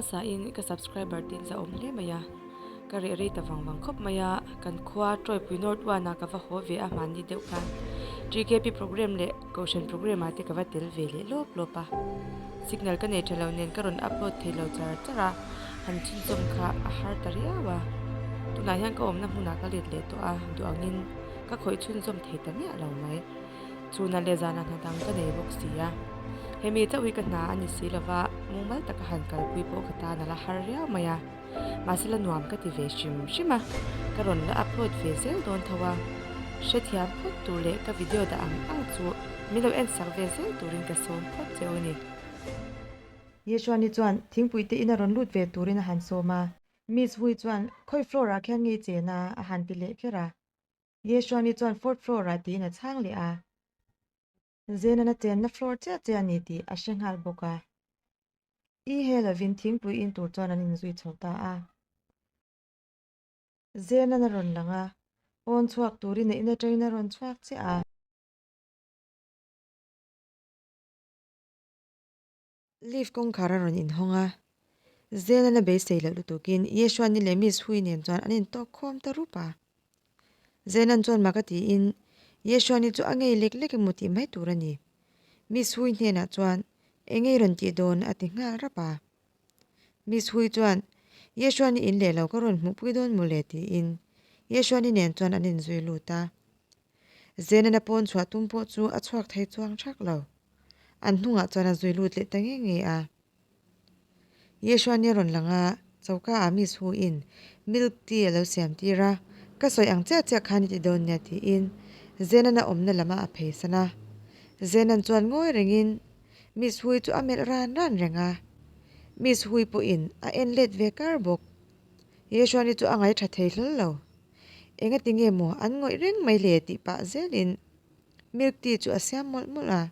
hmasa in ka subscriber te in zahawm hle mai a, ka reh rei ta vang vang khawp mai a, kan khua Tawipui North One ah ka va haw ve a hmanni deuh khan TKP programme leh Kohhran programme ah te ka va tel ve leh lawp lawp a, signal ka nei tha lo nen ka rawn upload thei lo char char a, han chhunzawm kha a har ta riau a, tunah hian ka awmna hmunah ka let leh tawh a, duh angin ka khawih chhunzawm thei ta miah lo mai. Chhuna leh zana hna dang ka nei bawk si a, hemi chauh hi ka hna a ni si lova, mumal taka han kalpui pawh ka tan a la har riau mai a, mahse la nuam ka ti ve hrim hrim a, ka rawn la upload ve zel dawn tho a, hrethiam phawt tur leh ka video dah ang ang chu min lo en sak ve zel turin ka sawm phawt che u ni. Yeshuani chuan thingpui te in a rawn lut ve turin a han sawm a. Miss Hui chuan, Khawi floor ah khian ngei chen a? a han ti leh kher a. Yeshuani chuan fourth floor ah tiin a chhang leh a. Zenan a chenna floor chiah chiah a ni tih a hre nghal bawk a. I he lovin thingpui in tur chuan an inzui chho ta a. Zenan a rawn lang a, pawn chhuak turin a in atangin a rawn chhuak chiah a. Lift kawngkhar a rawn inhawng a, Zenan a beisei loh lutukin Yeshuani leh Miss Hui nen chuan an intawk khawm ta rup a. Zenan chuan mak a tiin Yeshuani chu a ngei lek lek emaw tih mai tur a ni. Miss Hui hnenah chuan eng ngei rawn tih dawn a ti nghal rap a. Miss Hui chuan Yeshuani in leh lo ka rawn hmuhpui dawn maw le tiin Yeshuani nen chuan an inzui lut a. Zenan a pawn chhuah tum pawh chu a chhuak thei chuang thak lo. An hnungah chuan a zui lut leh ta nge nge a. Yeshua ni a rawn lang a, choka ah Miss Hu in milk tea a lo siam tir a, ka sawi ang chiah chiah khan i ti dawn nia tiin Zenan a awmna lam ah a phei san a. Zenan chuan ngawi rengin Miss Hui chu a melh ran ran reng a. Miss Hui pawhin a en let ve kar bawk. Yeshua ni chu a ngaihṭha thei hlawl lo. Engati nge maw an ngawih reng mai le tih pah zelin Milk tea chu a siam mawlh mawlh a.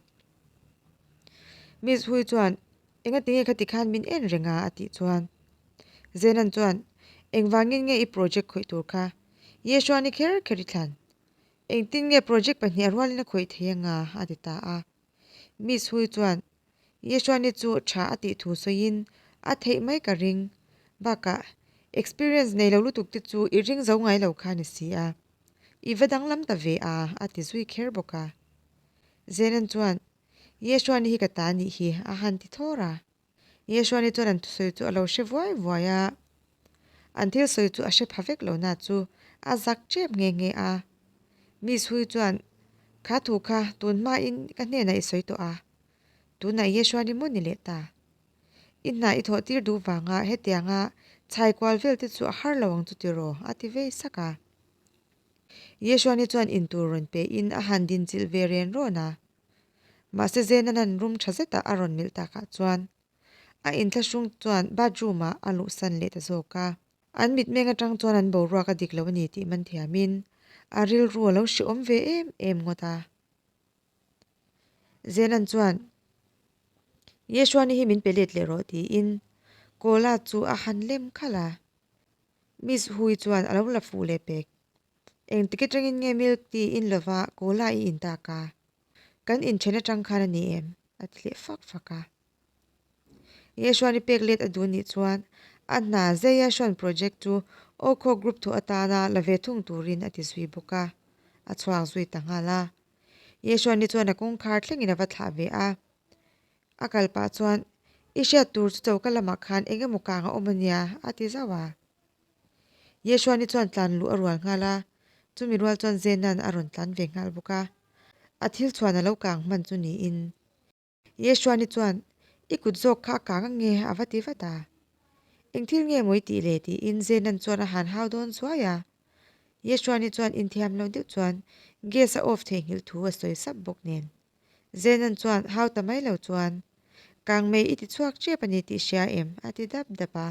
Miss Hui chuan, Engati nge khati khan min en reng a? a tih chuan Zenan chuan, Engvangin nge i project khawih tur kha? Yeshua ni kher kher i thlan. Engtin nge project pahnih a rualin a khawih thei anga? a ti ta a. Miss Hui chuan, Yeshua ni chu tha a tih thu sawiin a theih mai ka ring. Bakah, experience nei lo lutuk te chu i ring zo ngai lo kha ni si a. I va danglam ta ve a, a ti zui kher bawk a. Zenan chuan, Yeshuani hi ka ta nih hi, a han ti thawr a. Yeshuani chuan an thusawi chu a lo hre vuai vuai a. An thil sawi chu a hre pha vek lo na chu a zak tep nghe nghe a. Miss Hui chuan, Kha thu kha tun hmain ka hnenah i sawi tawh a, tunah Yeshuani maw ni leh ta? I hna i thawh tir duh vanga hetianga chhai kual vel te chu a har lo ang chu tiraw? a ti vei sak a. Yeshuani chuan in tur rawn pe in a han din chilh ve ren rawn a. Mahse Zenanan room tha zetah a rawn milh takah chuan a inthlahrung chuan bathroom ah a luhsan leh ta zawk a. An mitmeng atang chuan an boruak a dik lo a ni tih man thiamin a rilru a lo hrehawm ve em em ngawt a. Zenan chuan, Yeshuani hi min pe let leh rawh tiin Kola chu a han lem khalh a. Miss Hui chuan a lo la fuh leh pek. Engtik atangin nge milk tea in lova Kola i in tak a? Kan inthen atang khan a ni em? a ti leh fak fak a. Yeshuani pek let a duh nih chuan a hna Zeia Hrawn project chu Awkhaw group thu atana la ve thung turin a ti zui bawk a, a chhuak zui ta nghal a. Yeshuani chuan a kawngkhar thlengin a va thlah ve a. A kal pah chuan, I hriat tur chu choka lamah khan eng emaw kang a awm a nia, a ti zauh a. Yeshuani chuan tlan luh a rual nghal a, chumi rual chuan Zenan a rawn tlan ve nghal bawk a. A thil chhuan a lo kang hman chu niin. Yeshuani chuan, I kut zawk kha a kang ange, a va ti vat a. Eng thil nge maw i tih le? tiin Zenan chuan a han hau dawn zuai a. Yeshuani chuan inthiam lo deuh chuan gas a off theihnghilh thu a sawi sap bawk nen. Zenan chuan hau ta mai lo chuan, Kangmei i ti chhuak tep a ni tih hria em? a ti dap dap a.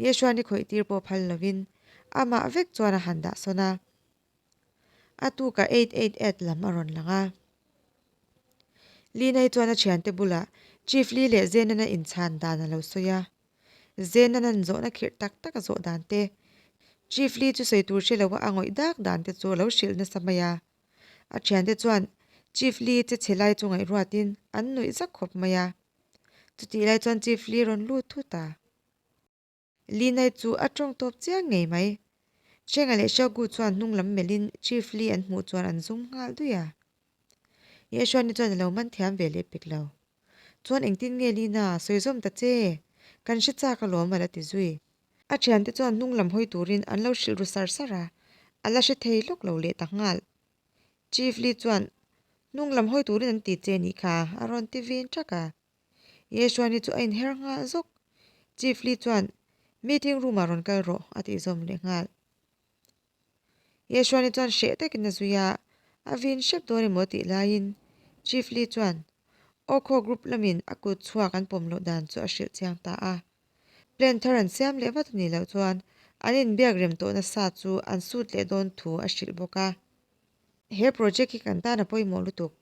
Yeshuani khawih tir pawh phal lovin amah vek chuan a han dah sawn a. A tukah eight eight eight lam a rawn lang a. Linai chuan a thiante bulah Chief Lee leh Zenana inchhan dan a lo sawi a. Zenana'n zawhna khirh tak tak a zawh dan te, Chief Lee chu sawi tur hre loa a ngawih dak dan te chu a lo hrilh nasa mai a. A thiante chuan Chief Lee che chhe lai chu ngaihruatin an nuih zak khawp mai a. Chutih lai chuan Chief Lee rawn lut thut a. Li Nai chu a tawng tawp chiang ngei mai. Chenga leh Xiaogu chuan hnung lam melhin Chief Li an hmuh chuan an zum nghal dui a. Yeshuani chuan a lo man thiam ve leh pek lo. Chuan engtin nge Lina, sawi zawm ta che? Kan hre chak alawm a la ti zui. A thiante chuan hnung lam hawi turin an lo hrilh ru sar sar a, a la hre thei lawk lo leh ta nghal. Chief Li chuan hnung lam hawi turin an ti che nih kha a rawn ti vin thak a. Yeshuani chu a inher nghal zawk. Chief Li chuan meeting room ah rawn kal rawh a tih zawm leh nghal. Yeshuani chuan hreh takin a zui a, a vin hrep dawn emaw tih laiin Chief Li chuan Awkhaw group lamin a kut chhuak an pawm loh dan chu a hrilh chiang ta a. Plan thar an siam leh vat a nih loh chuan an inbiak rem tawh nasa chu an sut leh dawn thu a hrilh bawk a. He project hi kan tan a pawimawh lutuk.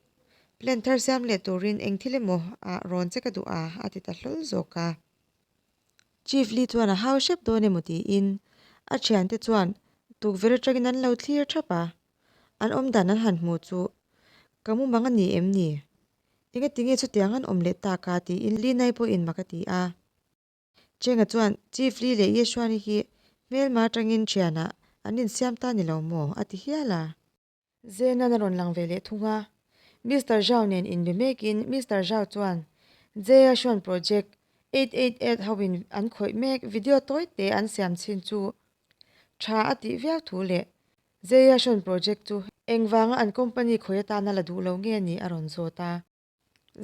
Plan thar siam leh turin eng thil emaw ah rawn che ka duh a, a ti ta hlawl zawk a. Chief Lee chuan a hau hrep dawn emaw tiin a thiante chuan tukverh atangin an lo thlir thap a. An awm dan an han hmuh chu ka mumang a ni em ni? Engatinge chutiang an awm leh tak a tiin Lee Nai pawhin mak a ti a. Chenga chuan Chief Lee leh Yeshuani hi hmelma atangin thianah an insiam ta ni lo maw? a ti hial a. Zenan a rawn lang ve leh thung a. Mister Zhao nen inbe mekin Mister Zhao chuan Jaya Xuan Project 888 hoin an khawih mek video tawi te an siam chhin chu tha a tih viau thu leh Jaya Xuan Project chu engvanga an company khawih atana la duh lo nge ni a rawn zawt a.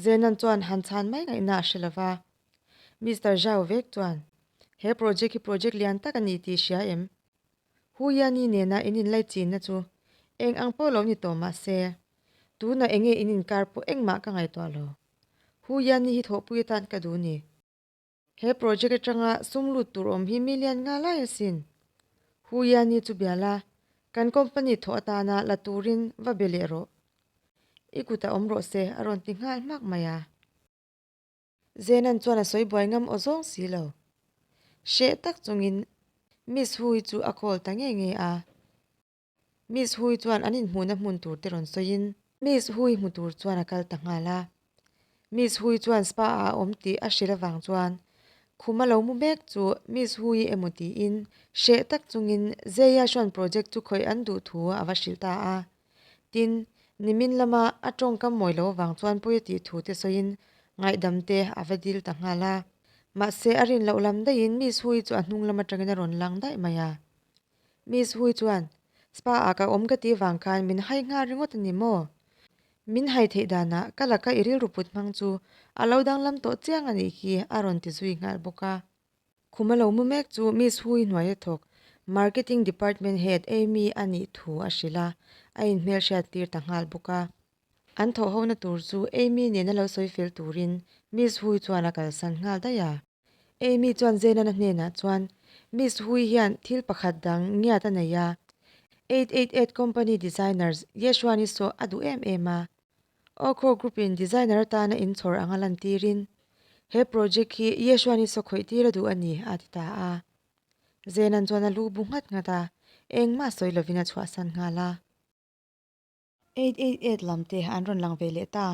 Zenan chuan han chhan mai ngaihna a hre lova. Mister Zhao vek chuan, He project hi project lian tak a ni tih hria em? Hu Yanyi nena in inlaichinna chu eng ang pawh lo ni tawh mah se, tunah enge in inkar pawh engmah ka ngaihtuah lo. Hu Yanyi hi thawhpui atan ka duh ni. He project atanga sum lut tur awm hi million nga lai asin. Hu Yanyi chu bia la, kan company thawh atana la turin va be leh rawh. I kutah awm rawh se a rawn ti nghal hmak mai a. Zenan chuan a sawi buai ngam aw zawng si lo. Hreh tak chungin Miss Hui chu a call ta nge nge a. Miss Hui chuan an inhmuhna hmun tur te rawn sawiin Miss Hui hmu tur chuan a kal ta nghal a. Miss Hui chuan spa ah a awm tih a hrilh avang chuan khum a lo mu mek chu Miss Hui emaw tiin hreh tak chungin Zeia hrawn project chu khawih an duh thu a va hrilh ta a. Tin, nimin lama a tawngkam mawi lo avang chuan pawi a tih thu te sawiin ngaihdam te a va dil ta nghal a. Mahse a rin loh lam daihin Miss Hui chu a hnung lam atangin a rawn lang daih mai a. Miss Hui chuan, Spa ah ka awm ka tih vang khan min hai nghal ringawt a ni maw? Min hai theih danah ka laka i rilru put hmang chu a lo danglam tawh chiang a nih hi a rawn ti zui nghal bawk a. Khum a lo mu mek chu Miss Hui hnuaia thawk Marketing Department Head Amy a nih thu a hrilh a, a inhmelhriat tir ta nghal bawk a. An thawh hona tur chu Amy nena lo sawi fel turin Miss Hui chuan a kalsan nghal daih a. Amy chuan Zenana hnenah chuan, Miss Hui hian thil pakhat dang ngiat a nei a, 888 company designers Yeshuani saw a duh em em a. Awkhaw group in designer atana inchhawr anga lantirin he project hi Yeshuani saw khawih tir a duh a ni, a ti ta a. Zenan chuan a lu bu nghat nghat a, engmah sawi lovin a chhuahsan nghal a. 888 lam te an rawn lang ve leh ta.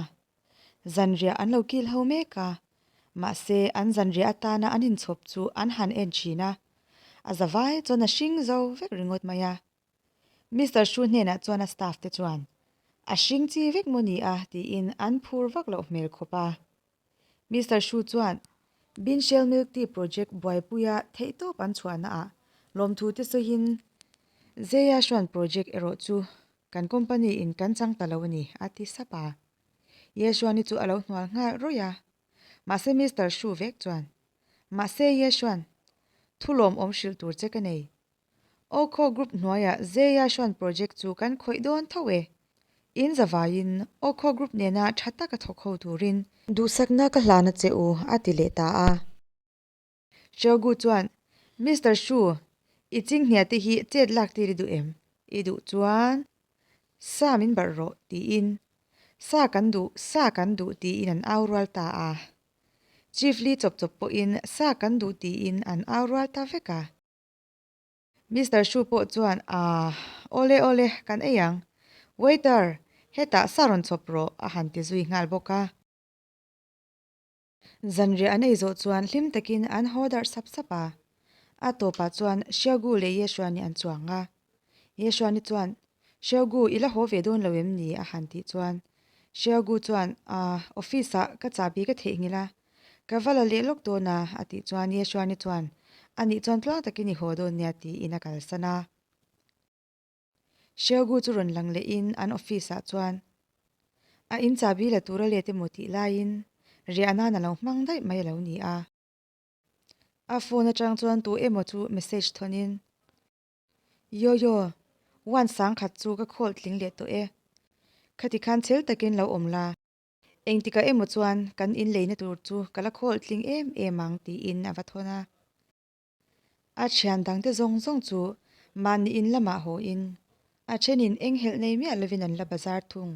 Zanriah an lo kil ho mek a, mahse an zanriah atana an inchhawp chu an han en thin a, a za vai chuan a hring zo vek ringawt mai a. Mister Hru hnenah chuan a staff te chuan, A hring chi vek maw ni a? tiin an phur vak loh hmel khawp a. Mister Hru chuan Binshell Milk Tea Project buaipuia theihtawp an chhuahnaah lawmthu te sawiin, Zeia Hruan Project erawh chu kan company in kan chang ta lo a ni, a ti sap a. Ye Hruani chu a lo hnual nghal rawih a. Mahse Mister Hru vek chuan, Mahse Ye Hruan, thu lawmawm hrilh tur che ka nei. Awkhaw Group hnuaiah Zeia Hruan Project chu kan khawih dawn tho e. In zavaiin Awkhaw Group nena tha taka thawk ho turin. Duhsakna ka hlan a che u, a ti leh ta a. Xiaogu chuan, Mister Shu, i chinghnia te hi chet lak tir i duh em? I duh chuan sa min barh rawh, tiin Sa kan duh, sa kan duh tiin an au rual ta a. Chief Li chawp chawp pawhin sa kan duh tiin an au rual ta vek a. Mister Shu pawh chuan, Aah, awle awle, kan ei ang. Waiter, hetah sa rawn chhawp rawh, a han ti zui nghal bawk a. Zanriah an ei zawh chuan hlim takin an haw darh sap sap a. A tawpah chuan Xiaogu leh Ye Xuan-i an chuang a. Ye Xuan-i chuan, Xiaogu, i la haw ve dawn lo em ni? a han tih chuan Xiaogu chuan, Aaa, office-ah ka chahbi ka theihnghilh a, ka va la leh lawk dawn a, a tih chuan Ye Xuan-i chuan, A nih chuan tluang takin i haw dawn nia tiin a kalsan a. Xiaogu chu rawn lang lehin an office ah chuan a in chahbi la tur a let emaw tih laiin riah nan a lo hmang daih mai a lo ni a. A phone atang chuan tu emaw chu message thawnin, Yoyo, one sangkhat chu ka call tling leh tawh e. Khati khan chhel takin lo awm la. Engtikah emaw chuan kan in leina tur chu ka la call tling em em ang tiin a va thawn a. A thian dangte zawng zawng chu mahni in lamah haw in, a thenin eng helh nei miah lovin an la bazar thung.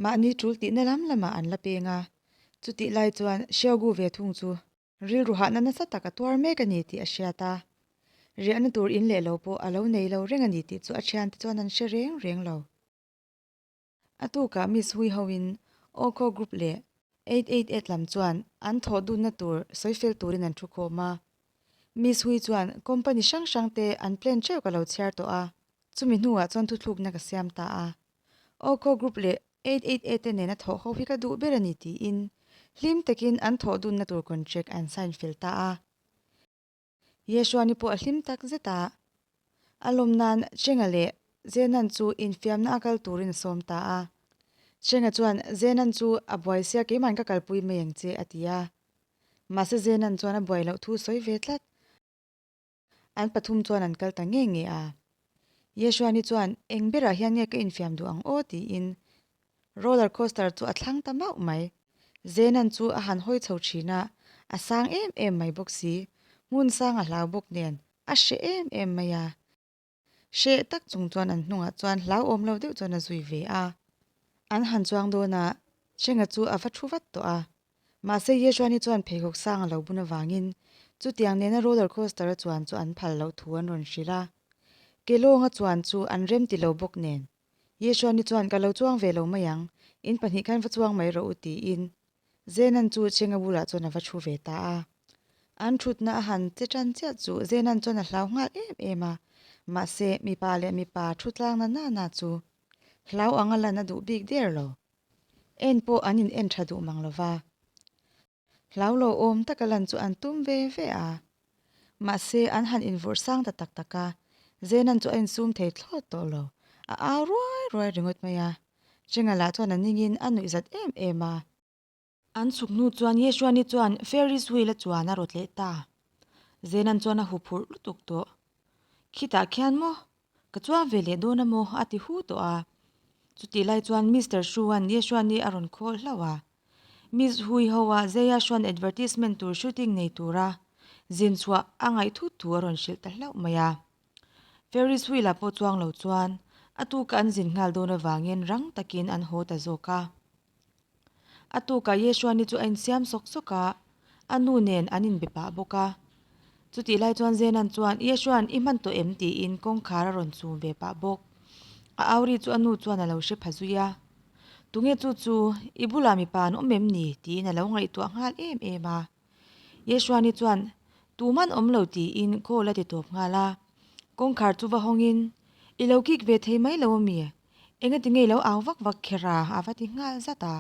Mahni tul tihna lam lamah an la peng a, chutih lai chuan Xiaogu ve thung chu rilru hahna nasa tak a tuar mek a ni tih a hriat a. Riahna tur in leh lo pawh a lo nei lo reng a ni tih chu a thiante chuan an hre reng reng lo. A tukah Miss Hui hoin Awkhaw Group leh 888 lam chuan an thawh dunna tur sawi fel turin an thu khawm a. Miss Hui chuan company hrang hrang te an plan theuh ka lo chhiar tawh a, chumi hnuah chuan thuthlukna ka siam ta a. Awkhaw Group leh 888 te nena thawh ho hi ka duh ber a ni tiin hlim takin an thawh dunna tur contract an sign fel ta a. Yeshuani pawh a hlim tak zet a. A lawm nan Chenga leh Zenan chu infiamna a kal turin a sawm ta a. Chenga chuan Zenan chu a buai sia keiman ka kalpui mai ang che a ti a. Mahse Zenan chuan a buai loh thu sawi ve tlat. An pathum chuan an kal ta nge nge a. Yeshuani chuan eng berah hian nge ka infiam duh ang aw tiin Roller coaster chu a thlang ta mauh mai. Zenan chu a han hawi chho thin a, a sang em em mai bawk si. Hmun sang a hlau bawk nen a hreh em em mai a. Hreh tak chung chuan an hnungah chuan hlauhawm lo deuh chuan a zui ve a. An han chuang dawn a, Chenga chu a va thu vat tawh a. Mahse Yeshuani chuan pheikhawk sang a lo bun avangin chutiang nena roller coaster a chuan chu an phal loh thu an rawn hrilh a. Kelawng a chuan chu an rem ti lo bawk nen Yeshuani chuan ka lo chuang ve lo mai ang, in pahnih khan va chuang mai rawh u tiin Zenan chu Chenga bulah chuan a va thu ve ta a. An thutna a han che tan chiah chu Zenan chuan a hlau nghal em em a, mahse mipa leh mipa thu tlang na na na chu hlau anga lan a duh bik der lo. En pawh an in en tha duh mang lo va. Hlau lo awm taka lan chu an tum ve ve a. Mahse, an han invurh sang ta tak tak a, Zenan chu a insum thei thlawt tawh lo. A au ruai ruai ringawt mai a. Chenga lah chuan a ningin a nuih zat em em a. An chhuk hnu chuan Yeshuani chuan Ferris wheel a chuan a rawt leh ta. Zenan chuan a huphurh lutuk tawh. Khitah khian maw? Ka chuang ve leh dawn a maw? a ti hu tawh a. Chutih lai chuan Mister Shu-a'n Yeshuani a rawn khawl hlauh a. Miss Hui ho a Zeia Shuan advertisement tur shooting nei tura zin chhuah a ngaih thut thu a rawn hrilh ta hlauh mai a. Ferris wheel-ah pawh chuang lo chuan a tuka an zin nghal dawn avangin rang takin an haw ta zawk a. A tukah Yeshuani chu a insiam sawk sawk a, a nu nen an inbe pah bawk a. Chutih lai chuan Zenan chuan, Yeshuan, i hman tawh em? tiin kawngkhar a rawn chum ve pah bawk. A auri chu a nu chuan a lo hre pha zui a. Tunge chu chu, i bulah mipa an awm em ni? tiin a lo ngaihtuah nghal em em a. Yeshuani chuan, Tuman awm lo tiin call a ti tawp nghal a. Kawngkhar chu va hawngin, I lo kik ve thei mai lo ami? Engati nge i lo au vak vak kher a? a va ti nghal zat a.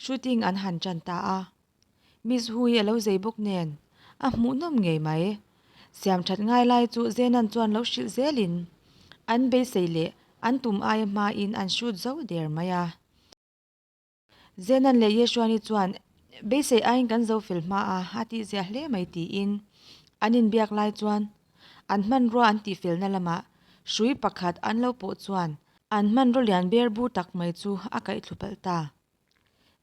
Shooting an han tan ta a. Miss Hui a lo zei bawk nen a hmuhnawm ngei mai. Siam that ngai lai chu Zenan chuan lo hrilh zelin an beisei leh an tum aia hmain an shoot zo der mai a. Zenan leh Yeshuani chuan beisei aiin kan zo fel hma a, a tih ziah hle mai tiin an inbiak lai chuan an hmanrua an tihfelna lamah hrui pakhat an lo pawh chuan an hmanraw lian ber bur tak mai chu a kaih thlu palh ta.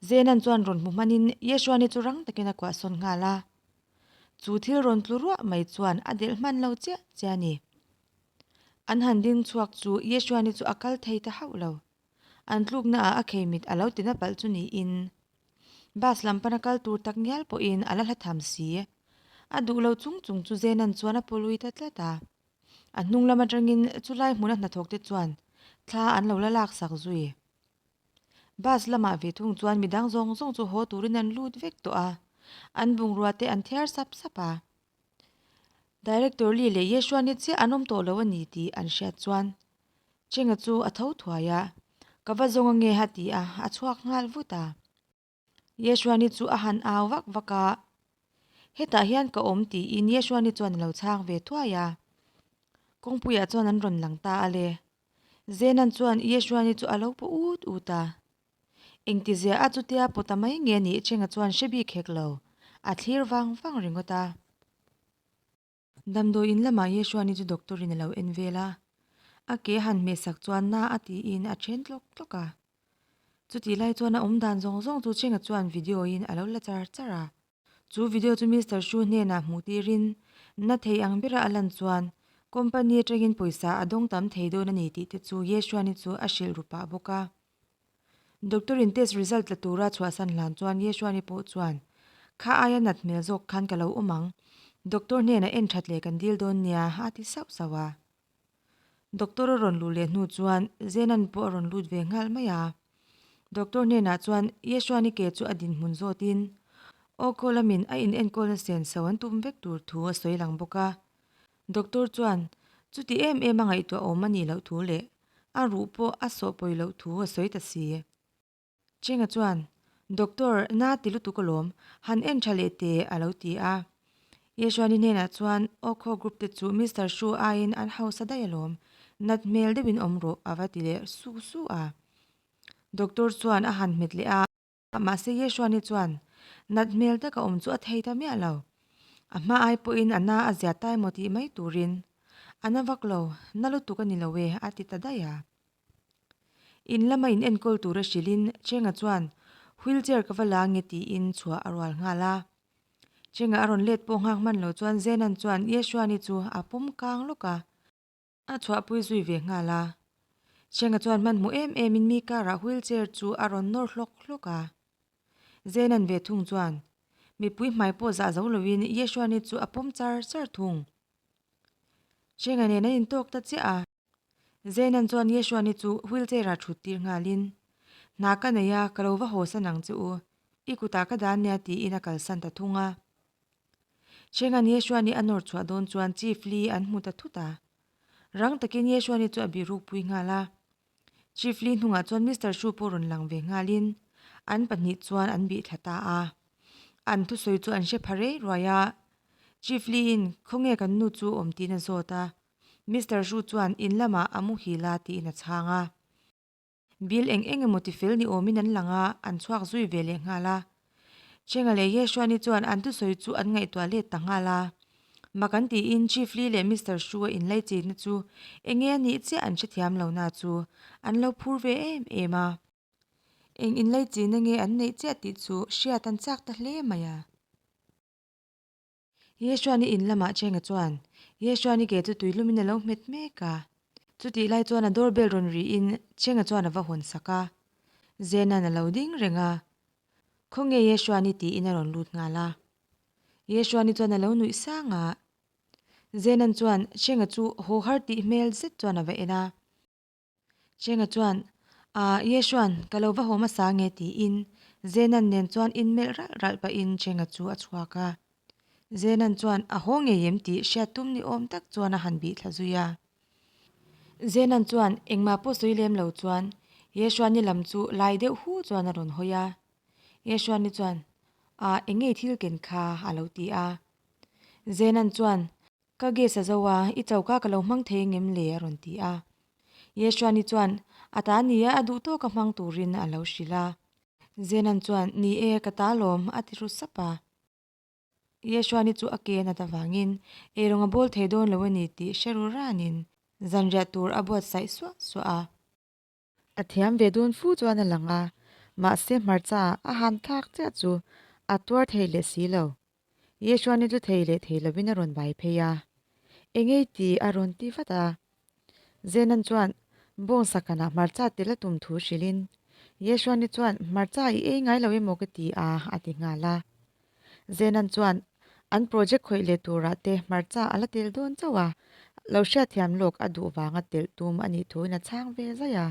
Zenan chuan rawn hmu hmanin Yeshuani chu rang takin a kuahsawn nghal a. Chu thil rawn tlu ruah mai chuan a delh hman lo chiah chiah a ni. An han ding chhuak chu Yeshuani chu a kal thei ta hauh lo. An tlukna ah a khei mit a lo tina palh chu niin bus lam pana kal tur tak ngial pawhin a la hla tham si. A duh lo chung chung chu Zenan chuan a pawlui ta tlat a. A hnung lam atangin chulai hmuna hnathawk te chuan thla an lo la lak sak zui. Bus lamah ve thung chuan midang zawng zawng chu haw turin an lut vek tawh a, an bungrua te an thiar sap sap a. Director Lee leh Yeshua ni chiah an awm tawh lo a ni tih an hriat chuan Chenga chu a tho thuai a, Ka va zawng ange a ti a, a chhuak nghal vut a. Yeshua ni chu a han au vak vak a, Hetah hian ka awm tiin Yeshua ni chuan a lo chhang ve thuai a. Kawngpuiah chuan an rawn lang ta a le. Zenan chuan Yeshua ni chu a lo paw ut ut a. Engtizia a chutia pawta mai nge nih Chenga chuan hre bik hek lo, a thlir vang vang ringawt a. Damdawi in lamah Yeshuani chu doctor in a lo en vel a, a ke a han hmehsak chuan na a tiin a then tlawk tlawk a. Chutih lai chuan a awm dan zawng zawng chu Chenga chuan video in a lo la char char a. Chu video chu Mister Shu hnenah hmuh tirin na thei ang bera a lan chuan company atangin pawisa a dawng tam thei dawn a ni tih te chu Yeshuani chu a hrilh ru pah bawk a. Doctor in test result la tura chhuahsan hlan chuan Yeshuani pawh chuan, Kha aia nat hmel zawk khan ka lo awm ang. Doctor hnenah en that leh kan dil dawn nia, a ti sauh sauh a. Doctor a rawn luh leh hnu chuan Zenan pawh a rawn lut ve nghal mai a. Doctor hnenah chuan Yeshuani ke chu a dinhmun zawtin aw khaw lamin a in enkawlna sen so an tum vek tur thu a sawi lang bawk a. Doctor chuan chuti em em a ngaihtuah awm a nih loh thu leh A ruh pawh a sawh pawi loh thu a sawi ta si. Chenga chuan, Doctor, na ti lutuk alawm, han en tha leh teh a lo ti a. Yeshuani hnenah chuan, Aw khaw group te chu Mister Shu aiin an hausa daih alawm, nat hmel deuhin awm rawh a va ti leh su su a. Doctor chuan a han hmet leh a. Mahse Yeshuani chuan nat hmel taka awm chu a thei ta miah lo. A hma ai pawhin a na a zia ta emaw tih mai turin a na vak lo, na lutuk a ni lo e a ti ta daih a. In lama in enkawl tura hrilhin Chenga chuan wheelchair ka va la nge tiin chhuah a rual nghal a. Chenga a rawn let pawh nghak hman lo chuan Zenan chuan Yeshuani chu a pawm kang lawk a. A chhuahpui zui ve nghal a. Chenga chuan hmanhmawh em emin mi karah wheelchair chu a rawn nawr hlawk hlawk a. Zenan ve thung chuan mipui hmai pawh zah zo loin Yeshuani chu a pawm char char thung. Chenga nen an intawk ta chiah a. Zenan chuan Yeshuani chu wheelchair ah thut tir nghalin, Hna ka nei a, ka lo va haw san ang che u. I kutah ka dan nia tiin a kalsan ta thung a. Chengan Yeshuani a nawr chhuah dawn chuan Chief Lee an hmu ta thut a. Rang takin Yeshuani chu a bihruk pui nghal a. Chief Lee hnungah chuan Mister Shu pawh rawn lang ve nghalin an pahnih chuan an bih thla ta a. An thusawi chu an hre pha rei ruai a. Chief Lee in khawnge kan nu chu awm tiin a zawt a. Mister Shu chuan in lamah a muhil a tiin a chhang a. Bill eng eng emaw tifel ni awmin an lang a, an chhuak zui ve leh nghal a. Chenga leh Yeshuani chuan an thusawi chu an ngaihtuah let ta nghal a. Mak an tiin Chief Lee leh Mister Shu-a inlaichinna chu eng nge a nih chiah an hrethiam lo na chu an lo phur ve em em a. Eng inlaichinna nge an neih chiah tih chu hriat an chak ta hle mai a. Yeshuani in lamah Chenga chuan Yeshuani ke chu tuilumin a lo hmet mek a. Chutih lai chuan a doorbell rawn rihin Chenga chuan a va hawn sak a. Zenan a lo ding reng a. Khawnge Yeshuani tiin a rawn lut nghal a. Yeshuani chuan a lo nuih sang a. Zenan chuan Chenga chu haw har tih hmel zet chuan a va en a. Chenga chuan, Aah, Yeshuan, ka lo va haw hmasa nge tiin Zenan nen chuan inmelh ralh ralh pahin Chenga chu a chhuak a. Zenan chuan a haw ngei em tih hriat tum ni awm tak chuan a han bih thla zui a. Zenan chuan engmah pawh sawi lem lo chuan Yeshuani lam chu lai deuh hu chuan a rawn hawi a. Yeshuani chuan, Aah, eng ngei thil ken kha? a lo ti a. Zenan chuan, Ka gas a zo a, i choka ka lo hmang thei ngem le a rawn ti a. Yeshuani chuan a ta nia a duh tawka hmang turin a lo hrilh a. Zenan chuan ni e ka ta lawm a ti ru sap a. Yeshuani chu a ke a nat avangin eirawng a bawl thei dawn lo a ni tih hre ru ranin zanriah tur a buatsaih suah suah a. A thiam ve dawn fu chuan a lang a, mahse hmarcha a han thlak chiah chu a tuar thei leh si lo. Yeshuani chu thei leh thei lovin a rawn bai phei a, Engei ti a rawn ti vat a. Zenan chuan bawngsakanah hmarcha tel a tum thu hrilhin, Yeshuani chuan hmarcha i ei ngai lo emaw ka ti a, a ti nghal a. Zenan chuan an project khawih leh turah te hmarcha a la tel dawn chauh a, lo hriatthiam lawk a duh vanga telh tum a nih thuin a chhang ve zaih a.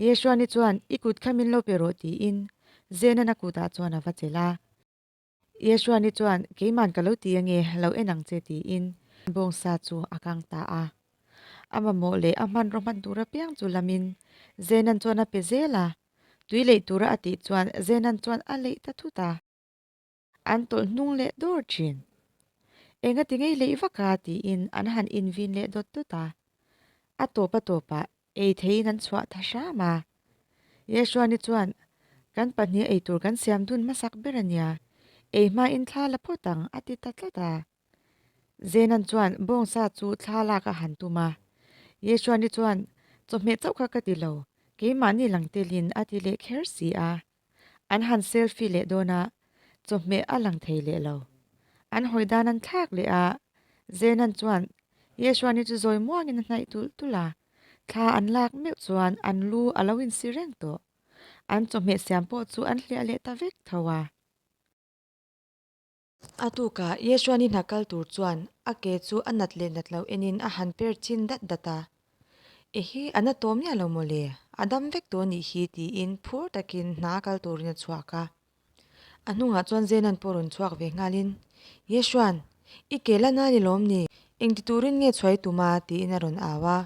Yeshuani chuan i kut kha min lo pe rawh tiin Zenan a kutah chuan a va chelh a. Yeshuani chuan, Keiman ka lo ti ange, lo en ang che tiin bawngsa chu a kang ta a. A mamawh leh a hmanraw hman tur apiang chu lamin Zenan chuan a pe zel a. Tui leih tura a tih chuan Zenan chuan a leih ta thut a. An tawlh hnung leh dawr thin. Engati ngei leih vak a tiin an han invin leh dawt dawt a. A tawp a tawpah ei theiin an chhuah ta hram a. Yeshuani chuan, Kan pahnih ei tur kan siam dun hmasak ber a nia, ei hmain thla la phawt ang a ti ta tlat a. Zenan chuan bawngsa chu thla lak a han tum a. Yeshuani chuan, Chawhmeh chauh kha ka ti lo, keimahni lang telin a ti leh kher si a. An han selfie leh dawn a, chawhmeh a lang thei leh lo. An hawi dan an thlak leh a, Zenan chuan Yeshuani chu zawi muangin a hnaih tulh tulh a, thla an lak meuh chuan an lu a lo insi reng tawh. An chawhmeh siam pawh chu an hliah leh ta vek tho a. A tukah Yeshuani hna kal tur chuan a ke chu a nat leh nat lo enin a han per chin dat dat a. Ehe, a na tawh miah lo maw le? A dam vek tawh anih hi tiin phur takin hna kal turin a chhuak a. A hnungah chuan Zenan pawh rawn chhuak ve nghalin, Yeshuan, i ke la na ni lawm ni? Engti turin nge chhuai tum a? tiin a rawn au a.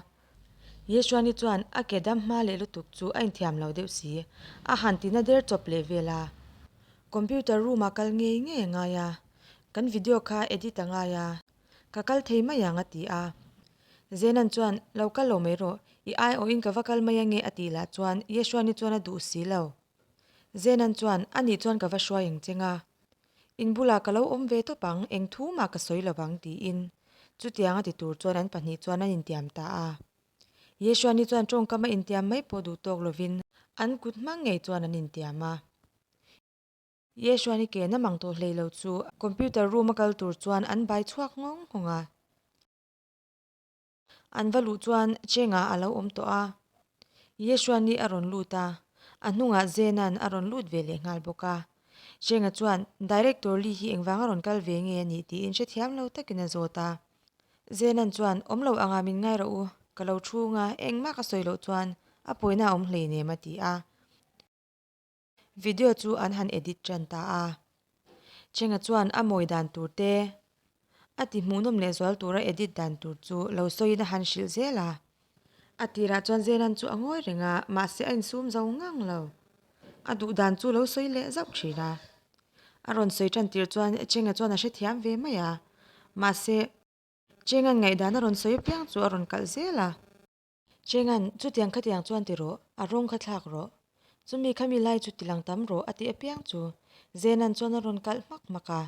Yeshuani chuan a ke dam hma leh lutuk chu a inthiam lo deuh si, a han ti na der chawp leh vel a. Computer room ah kal ngei ngei a ngai a, kan video kha edit a ngai a, ka kal thei mai ang a ti a. Zenan chuan, Lo kal lo mai rawh, i aiawhin ka va kal mai ange a tih lah chuan Yeshuani chuan a duh si lo. Zenan chuan, Anih chuan ka va hruai ang cheng a, in bulah ka lo awm ve tawp ang, eng thu mah ka sawi lo vang tiin chutiang a ti tur chuan an pahnih chuan an intiam ta a. Yeshuani chuan tawngkam a intiam mai pawh duh tawk lovin an kut hmang ngei chuan an intiam a. Yeshuani ke na mang tawh hlei lo chu computer room a kal tur chuan an bai chhuak nghawng nghawng a. An va luh chuan Chengah a lo awm tawh a. Yeshuani a rawn lut a, a hnungah Zenan a rawn lut ve leh nghal bawk a. Chenga chuan Director Lee hi engvang a rawn kal ve nge a nih tiin hrethiam lo takin a zawt a. Zenan chuan, Awm lo anga min ngai rawh u, ka lo thung a, engmah ka sawi loh chuan a pawina a awm hleinem a ti a. Video chu an han edit tan ta a. Chenga chuan a mawi dan tur te, a ti hmuhnawm leh zual tura edit dan tur chu lo sawiin a han hrilh zel a. A tirah chuan Zenan chu a ngawi reng a, mahse a insum zo ngang lo. A duh dan chu lo sawi leh zauh thin a. A rawn sawi tan tir chuan Chenga chuan a hrethiam ve mai a, mahse Chenga'n ngaihdan a rawn sawi apiang chu a rawn kalh zel a. Chenga'n, Chutiang khatiang chuan ti rawh, a rawng kha thlak rawh. Chumi khami lai chu tilang tam rawh a tih apiang chu Zenan chuan a rawn kalh hmak hmak a.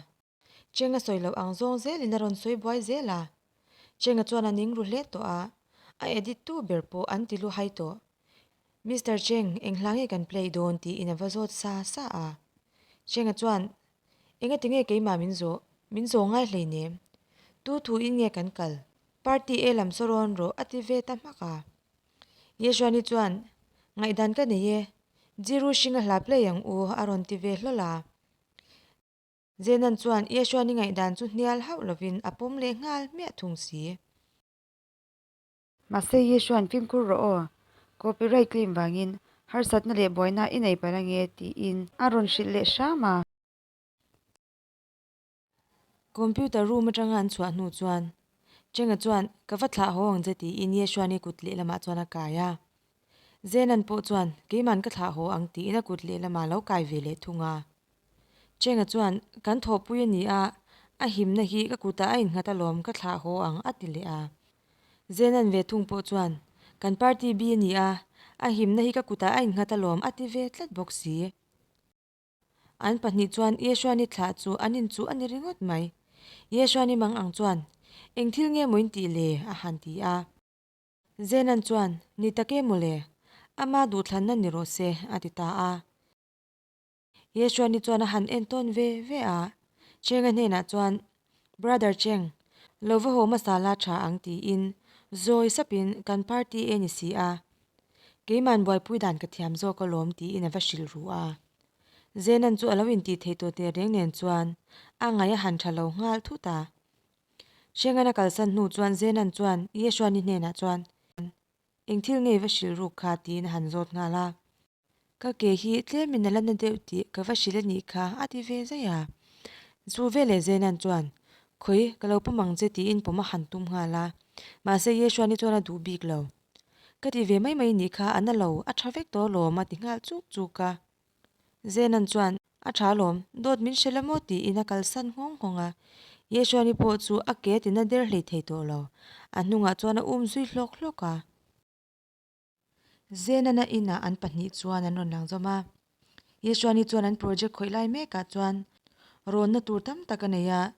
Chenga sawi loh ang zawng zelin a rawn sawi buai zel a. Chenga chuan a ning ru hle tawh a, a edit tu ber pawh an ti lu hai tawh. Mister Cheng, eng hla nge kan play dawn tiin a va zawt sa sa a. Chenga chuan, Engati nge keimah min zawh? Min zawh ngai hleinem. Tu thu in nge kan kal? Party e lam saw rawn rawh a ti ve ta hmak a. Yeshuani chuan, Ngaihdan ka nei e, Jiru hringa hla play ang u a rawn ti ve hlawl a. Zenan chuan Yeshuani ngaihdan chu hnial hauh lovin a pawm leh nghal hmiah thung si. Mahse Yeshuan fimkhur rawh aw, copyright claim vangin harsatna leh buaina i nei palh ange tiin a rawn hrilh leh hram a. Computer room atanga an chhuah hnu chuan Chenga chuan ka va thlah haw ang che tiin Yeshuani kut lehlamah chuan a kai a. Zenan pawh chuan keiman ka thlah haw ang tiin a kut lehlamah a lo kai ve leh thung a. Chenga chuan kan thawhpui a ni a, a himna hi ka kutah a innghat alawm ka thlah haw ang a ti leh a. Zenan ve thung pawh chuan kan party bi a ni a, a himna hi ka kutah a innghat alawm a ti ve tlat bawk si. An pahnih chuan Yeshuani thlah chu an inchuh a ni ringawt mai. Yeshuani mang ang chuan, Eng thil nge maw in tih le? a han ti a. Zenan chuan, Ni tak e mawle, ama duhthlanna ni rawh se, a ti ta a. Yeshuani chuan a han en tawn ve ve a. Chenga hnenah chuan, Brother Cheng, lo va haw hmasa la tha ang tiin zawi sapin kan party e ni si a. Keiman buaipui dan ka thiam zawk alawm tiin a va hrilh ru a. Zenan chu a lo intih theih tawh teh reng nen chuan a ngaih a han tha lo nghal thut a. Hrengan a kalsan hnu chuan Zenan chuan Yeshuani hnenah chuan eng thil nge i va hrilh ruk kha tiin a han zawt nghal a. Ka ke hi tlemin a la na deuh tih ka va hrilh a nih kha a ti ve zai a. Chu veleh Zenan chuan, Khawi, ka lo pawm ang che tiin pawm a han tum nghal a. Mahse Yeshuani chuan a duh bik lo. Ka ti ve mai mai nih kha, a na lo, a tha vek tawh alawm a ti nghal chuk chuk a. Zenan chuan, A tha alawm, dawt min hre la maw tiin a kalsan nghawng nghawng a. Yeshuani pawh chu a ke a tina der hlei thei tawh lo. A hnungah chuan a um zui hlawk hlawk a. Zenana inah an pahnih chuan an rawn lang zawm a. Yeshuani chuan an project khawih lai mekah chuan rawnna tur tam tak a nei a.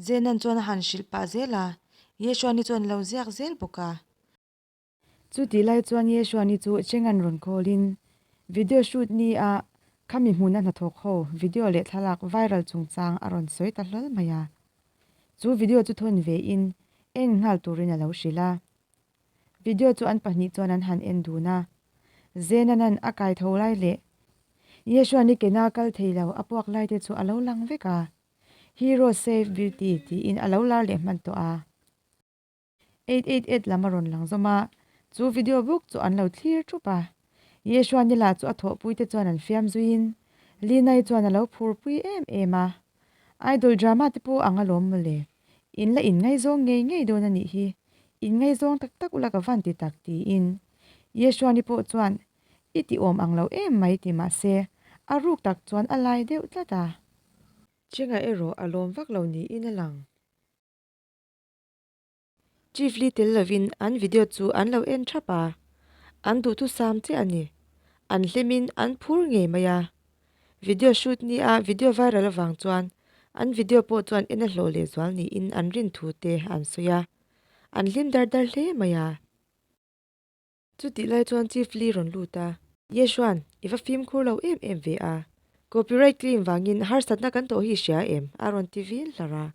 Zenan chuan a han hrilh pah zel a, Yeshuani chuan a lo ziak zel bawk a. Chutih lai chuan Yeshuani chu Chengan rawn call in video shoot ni a khami hmuna hnathawk ho video leh thlalak viral chungchang a rawn sawi ta hlawl mai a. Chu video chu thawn ve in en nghal turin a lo hrilh a. Video chu an pahnih chuan an han en dun a. Zenanan a kai tho lai leh Yeshua ni kena kal thei lo a puak lai te chu a lo lang vek a. Hero save beauty tiin a lo lar leh hman tawh a. 888 lam a rawn lang zawm a, chu video buk chu an lo thlir thup a. Yeshua ni lah chu a thawhpui te chuan an fiam zuiin Lina-i chuan a lo phurpui em em a. Idol drama te pawh ang alawm mawle. In la inngaizawng ngei ngei dawn a nih hi. Inngaizawng tak tak ula ka van ti tak tiin. Yeshuani pawh chuan i ti awm ang lo em mai ti mahse a ruk tak chuan a lai deuh tlat a. Chenga erawh a lawm vak lo niin a lang. Chief Lee tel lovin an video chu an lo en thap a, an duhthusam chiah a ni. An hlimin an phur ngei mai a. Video shoot nia video viral avang chuan an video pawh chuan en a hlawh lehzual niin an rin thu te an sawi a, an hlim dar dar hle mai a. Chutih lai chuan Chief Lee rawn lut a. Yeshuan, i va fimkhur lo em em ve a. Copyright claim vangin harsatna kan tawh hi i hria em? a rawn ti vin hlar a.